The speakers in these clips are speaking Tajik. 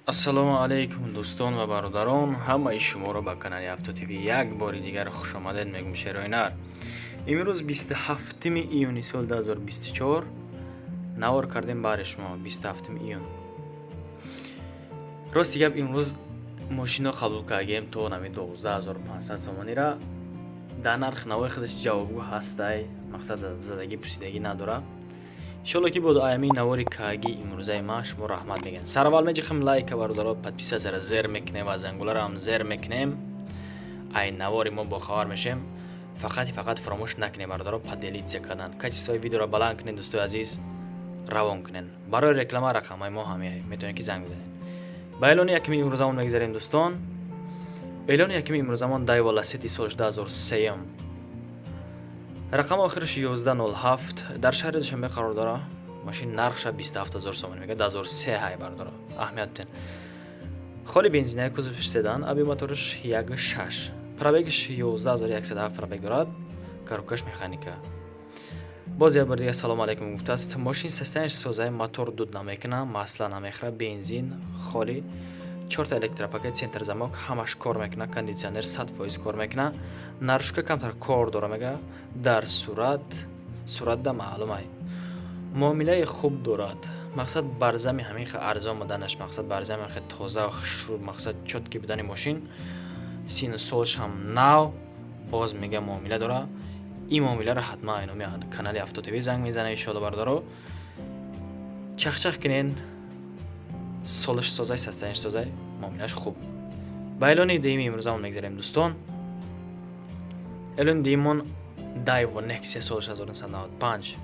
Ассалому алайкум, дӯстон ва бародарон! Ҳамаи шуморо ба канали Авто ТВ як бори дигар хушомадед мегӯм. Шероинар, имрӯз 27 июни соли 2024 навор кардем баҳри шумо. 27 июн. Рости гап, имрӯз мошино қабул кардем то нами 12 500 сомонира. Дар нарх навои худаш ҷавобгӯ ҳастай, мақсад, задагӣ, пусидагӣ надора. Иншолло, ки бо аями навори каги имрӯзаи ман шумо раҳмат мегӯям. Сараввал меҷихем лайка, бародаро, подписаться зер мекунем ва зангуларо ҳам зер мекунем. Ай навори мо бохабар мешем. Фақати фақат фаромӯш накунем, бародаро, поделиться кардан, качество и видеоро баланд кунед. Дӯстои азиз, равон кунед барои реклама. Рақамҳои мо ҳамия, метавонед, ки занг бизанед. Ба эълони якми имрӯзамон мегзарем, дӯстон. Эълони якми имрӯзамон Дайва Ласети соли 2003, рақами охираш 1107, дар шаҳри Душанбе қарор дора. Мошин нархша 27 000 сомонӣ мега, 2003 ҳай. Бардора, аҳамият битен: холи бензинаи, кузовш седан, объём мотораш 1,6, пробег иш 11 107 пробег дорад, коробка ш механика. Боз як бор дига салому алайкум гуфтааст. Мошин состояние ш созай, мотор дуд намекуна, масла намехӯра, бензин холи, чорта электропакет, центр замок ҳамаш кор мекуна, кондитсионер 100% кор мекуна, нарушка камтар кор дора мега, дар сурат суратда маълумай. Муомилаи хуб дорад. Мақсад, барзами ҳамин хе арзон буданаш, мақсад, барзами хе тоза, хушрӯ, мақсад, чёткий будани мошин, сину солш ҳам нав, боз мега, муомила дора. Ин муомиларо ҳатман айноми канали Авто ТВ занг мезана. Иншоалло, бародаро, чахчах кунен. Солаш созай, состояние ш созай, муомилааш хуб. Ба эълони дуюми имрӯзамон мегзарем, дӯстон. Эълони дуюмон Дайво Нексия, соли 1995,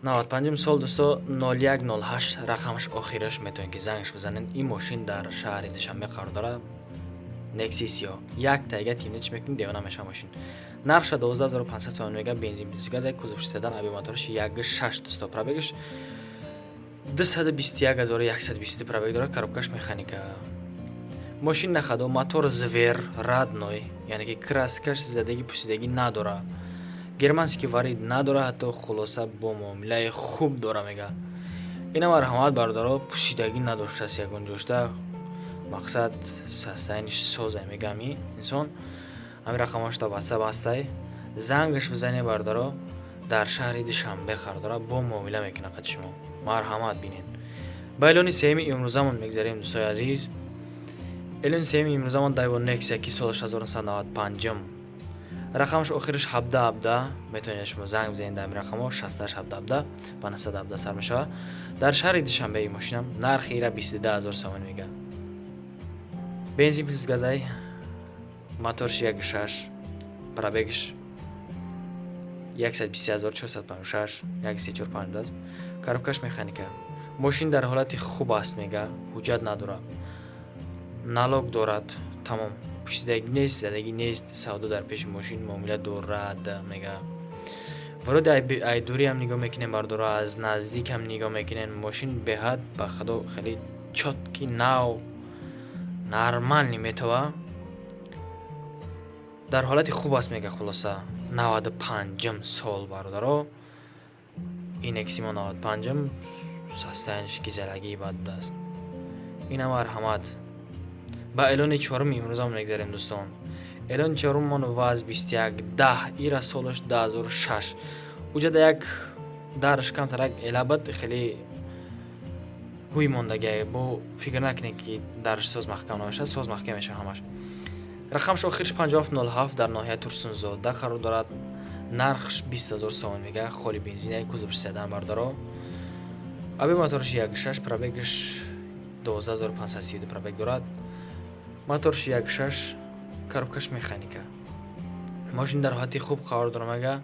95 сол, дӯсто, 0108 рақамаш охираш, метавонед, ки зангш бизанед. Ин мошин дар шаҳри Душанбе қарор дорад. Некси сиёҳ, як тайга тимнич мекунӣ, девона меша мошин. Нархша 12 500 сомон мега, бензин плюс газ, кузовш седан, объём мотораш 1,6, дӯсто, пробег аш 221 120 пробег дорад, коробка ш механика. Мошин нахадо, мотор зверь родной, яъне ки краска ш задагӣ, пусидагӣ надора, германский варид надора ҳатто. Хулоса, бо муомилаи хуб дора мега. Ина, марҳамат, бародаро, пусидагӣ надоштааст ягон ҷошта, мақсад, состояние ш соза мегам. И инсон ҳамин рақамошта ватсап ҳастай, зангаш бизане, бародаро. Дар шаҳри Душанбе қарор дора, бо муомила мекунад қати шумо. Марҳамат, бинед. Ба эълони сеюми имрӯзамон мегзарем, дӯстои азиз. Эълони сеюми имрӯзамон Дайво Нексия, ки соли 1995, рақамаш охираш 17 17, метавонед шумо занг бизанед дар ин рақамҳо: 68 17 17, ба 917 сар мешавад. Дар шаҳри Душанбе ин мошинам. Нархи ира 22 000 сомонӣ мега, бензин плюс газай, моторш 1,6, пробег ш 120 456, 1345 аст, коробка ш механика. Мошин дар ҳолати хуб аст мега, ҳуҷҷат надорад, налог дорад, тамом, пӯшидагӣ нест, задагӣ нест, савдо дар пеши мошин, муомила дорад мега. Вроде ай дуриам нигоҳ мекунем, бардоро, аз наздикам нигоҳ мекунем, мошин беҳад, ба худо, хеле чёткий, нав, нормальный метава, дар ҳолати хуб аст мега. Хулоса, 95-м сол, бародаро, ин Нексимо 95-м, состояние ш гизалагии бад будааст. Ина, марҳамат. Ба эълони чоруми имрӯзамон мегзарем, дӯстон. Эълони чоруммон ВАЗ 2110, ира солаш 2006. Уҷада як дарш камтарак элабад, хеле ҳуй мондагиа. Бо фикр накунед, ки дарш соз маҳкам намешавад, соз маҳкам мешавад ҳамаш. Рақамаш охириш 5707, дар ноҳияи Турсунзода қарор дорад. Нархш 20 000 сомон мега, холи бензин, кузовш седан, бардаро, объём мотораш 1,6, пробег ш 12 532 пробег дорад, моторш 1,6, коробка ш механика. Мошин дар ҳолати хуб қарор дорад мега,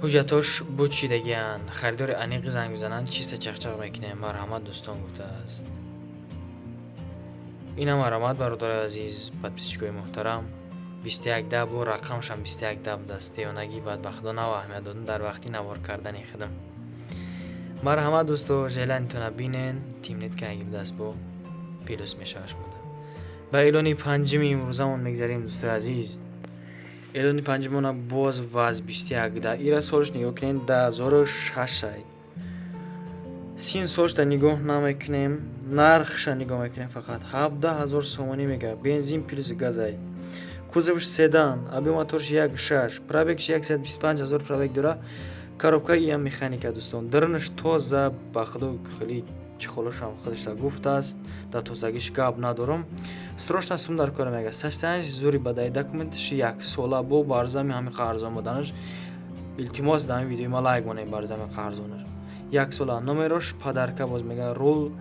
ҳуҷҷатош бучидагианд. Харидори аниқи занг бизананд, чиста чақчақ мекунем. Марҳамат, дӯстон, гуфтааст. Ина, марҳамат, бародари азиз, подписчик ои муҳтарам. 21 10 бо рақамшам 21 10 будааст. Девонагӣ баъд, ба худо, нав аҳамият додам дар вақти навор кардани худам. Марҳамат, дӯсто, желание тона бинен, тимнет ки будааст, бо плюс мешавад шумода. Ба эълони панҷуми имрӯзамон мегзарем, дӯстои азиз. Эълони панҷумона боз ВАЗ 21 10. Ира солш нигоҳ кунед, 2006. Син солшда нигоҳ намекунем, нархша нигоҳ мекунем фақат. 17 000 сомонӣ мега, бензин плюс газай, кузовш седан, объём моторш 1,6, пробегш 125 000 пробег дора, коробка иам механика, дӯстон. Дарунаш тоза, ба худо, хеле чехолошам худашда гуфтааст, дар тозагиш гап надорам. Срочно сум дар кора мега, саштанаш зури бадаи, документаш яксола. Бо барзами ҳами қарзон буданаш, илтимос, дар ҳамин видеои ма лайк монем. Барзами қарзонаш яксола, номерош подарка. Боз мега, рул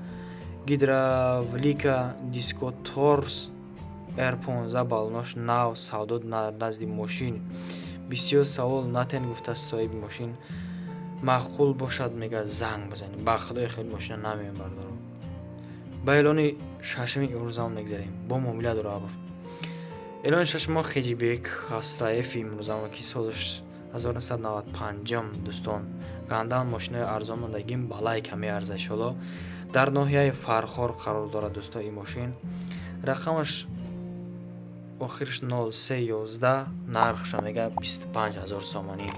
гидравлика, диско торс R15, балонош нав. Савдо назди мошин, бисёр савол натен, гуфтааст соҳиби мошин. Маъқул бошад, мега, занг бизанед. Ба худои, хеле мошина намеем, бардоро. Ба эълони шашуми имрӯзамон мегзарем, бо муомила дора. Эълони шашумо хеҷибек Астра Ф имрӯзамо, ки солаш 1995, дӯстон. Гандан мошинаи арзон мондагим, балай каме арза, иншолло. Дар ноҳияи Фархор қарор дорад, дӯсто, ин мошин. Рақамаш охирш 0311, нархша мега 25 000 сомонӣ.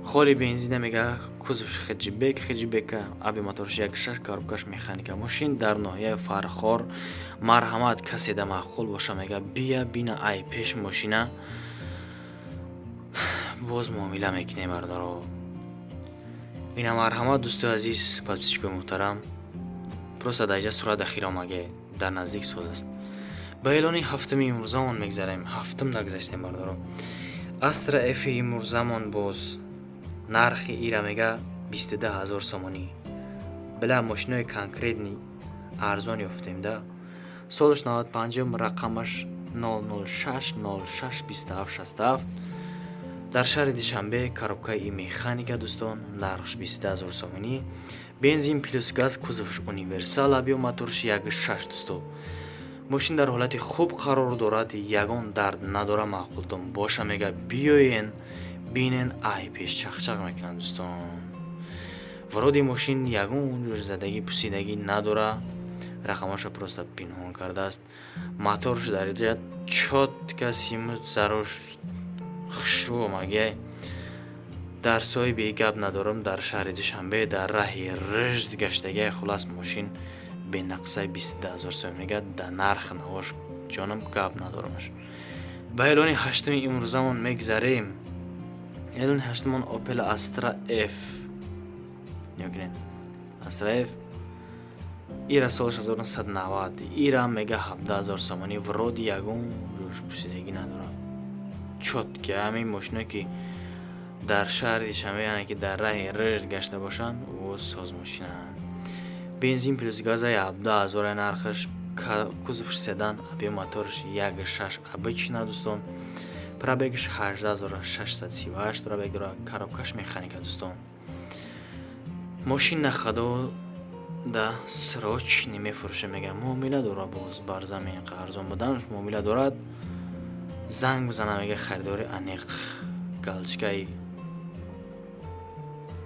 Холи бензина мега, кузовш хеджибек, хеджибека, объём моторш 1,6, коробкаш механика. Мошин дар ноҳияи Фархор. Марҳамат, касе да маъқул боша, мега, бия, бина ай пеш мошина, боз муомила мекунем, бародаро. Ина, марҳамат, дӯстои азиз, подписчикои муҳтарам. Просто дар иҷа сурат ахир омаге, дар наздик соз аст. Ба эълони ҳафтуми имрӯзамон мегзарем. Ҳафтум нагзаштем, бародаро. Астра Ф имрӯзамон боз нархи ира мега 22 000 сомонӣ. Била, мошинои конкретный арзон ёфтем да. Солаш 95-ум, рақамаш 006 06 27 67, дар шаҳри Душанбе, коробкаи механика, дӯстон. Нархш 22 000 сомонӣ, бензин плюс газ, кузовш универсал, объём моторш 1,6. Дӯсто, мошин дар ҳолати хуб қарор дорад, ягон дард надора. Маъқултон боша, мега, биёен, бинен, ай пеш чақчақ мекунанд, дӯстон. Вроде мошин ягон ҷӯрзадагӣ, пусидагӣ надора, рақамаша просто пинҳон кардааст. Моторш дар ҷа чётко, симу зарош хушрӯ омагиай. Дар соҳиби гап надорам. Дар шаҳри Душанбе, дар раҳи Рыжд гаштагиай. Хулас, мошин бенақсаи, 22 000 сомон мега. Дар нарх навош, ҷонам, гап надорамаш. Ба эълони ҳаштуми имрӯзамон мегзарем. Эълони ҳаштумон Опел Астра Ф. Нигоҳ кунед, Астра Ф ира солаш 1990, ира мега 17 000 сомонӣ. Вроде ягон рӯш пусидагӣ надорад, чётко. Ҳамин мошиное ки дар шаҳри Душанбе, яъне ки дар раҳи Рыжд гашта бошанд, о соз мошинанд. Бензин плюс газа, 17 000 нархаш, кузовш седан, объём моторш 1,6, обычно, дӯстон. Пробегш 18 638 пробег дорад, коробкаш механика, дӯстон. Мошин нахадо да срочно мефурӯша, мега, муомила дорад. Боз бар замин арзон буданаш муомила дорад. Занг бизана, мега, харидори аниқ. Галочкаи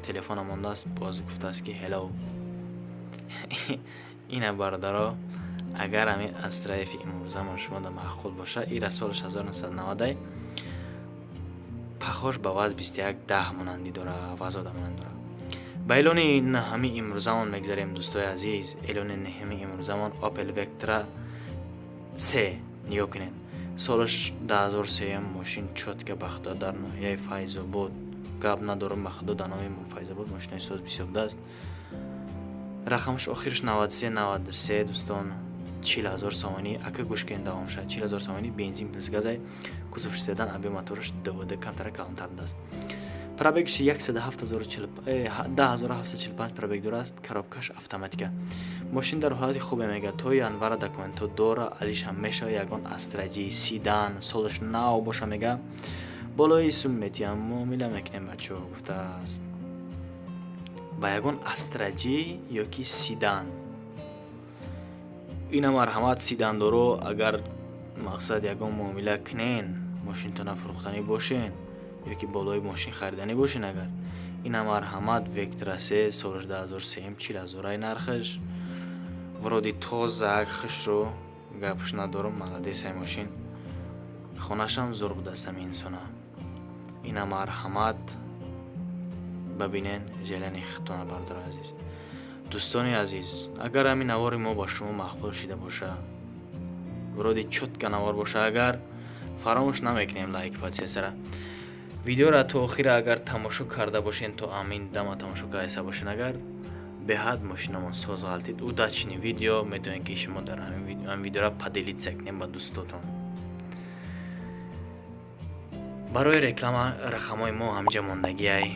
телефона мондааст, боз гуфтааст, ки hello. Ина, бародаро, агар ҳамин Астра Ф имрӯзамон шумо да маъқул боша, ира солаш 1990, пахош ба ваз 21 10 монандӣ дора, вазода монанд дора. Ба эълони наҳами имрӯзамон мегзарем, дӯстои азиз. Эълони наҳами имрӯзамон Опел Вектра се. Нигоҳ кунед, солаш 2003, мошин чётко. Ба худо, дар ноҳияи Файзобод, гап надорам, ба худо, дар ноҳияи Файзобод мошинои соз бисёр будааст. Рақамаш охираш 93 93, дӯстон, 40 000 сомонӣ. Ака, гӯш кунед, давом шавад. 40 000 сомонӣ, бензин плюс газай, кузовш седан, объём мотораш 2,2, камтара калонтар будааст. Пробегш 107 10745 пробег дорад, коробкаш автоматика. Мошин дар ҳолати хубе, мега, то январа документҳо дора, алишам мешава. Ягон Астра Ҷи седан, солаш нав боша, мега, болои сум метиҳам, муомила мекунем, бачаҳо, гуфтааст. Ба ягон Астра Ҷи ёки седан, ина, марҳамат, седандоро, агар мақсад ягон муомила кунен, мошинтона фурӯхтанӣ бошен ёки болои мошин хариданӣ бошен, агар ина, марҳамат, Вектра се, солаш 2003, 40 000-ай нархаш. Вроде тоза, хушрӯ, гапш надорам, молодец ай мошин. Хонашам зур будааст ҳамин инсона. Ина, марҳамат. Бабинен, желание худтона, бардори азиз. Дӯстони азиз, агар ҳамин навори мо ба шумо маъқул шида боша, вроде чётко навор боша, агар фаромӯш намекунем лайк, подписаться. Видеоро то охира агар тамошо карда бошен, то амин дама тамошо карда бошен, агар беҳад мошинамон соз ғалтид. Удачный видео. Метавонед, ки шумо дар ҳамин видеоро поделиться кунем ба дӯстотон. Барои реклама рақамҳои мо ҳамҷа мондагиай: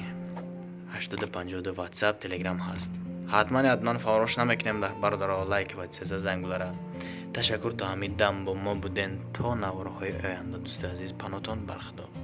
852, WhatsApp, Telegram ҳаст. Ҳатман, ҳатман фаромӯш намекунем, бародаро, лайк, подписаться, зангулара. Ташаккур, то ҳамин дам бо мо буден. То наворҳои оянда, дӯсти азиз, панотон бар Худо.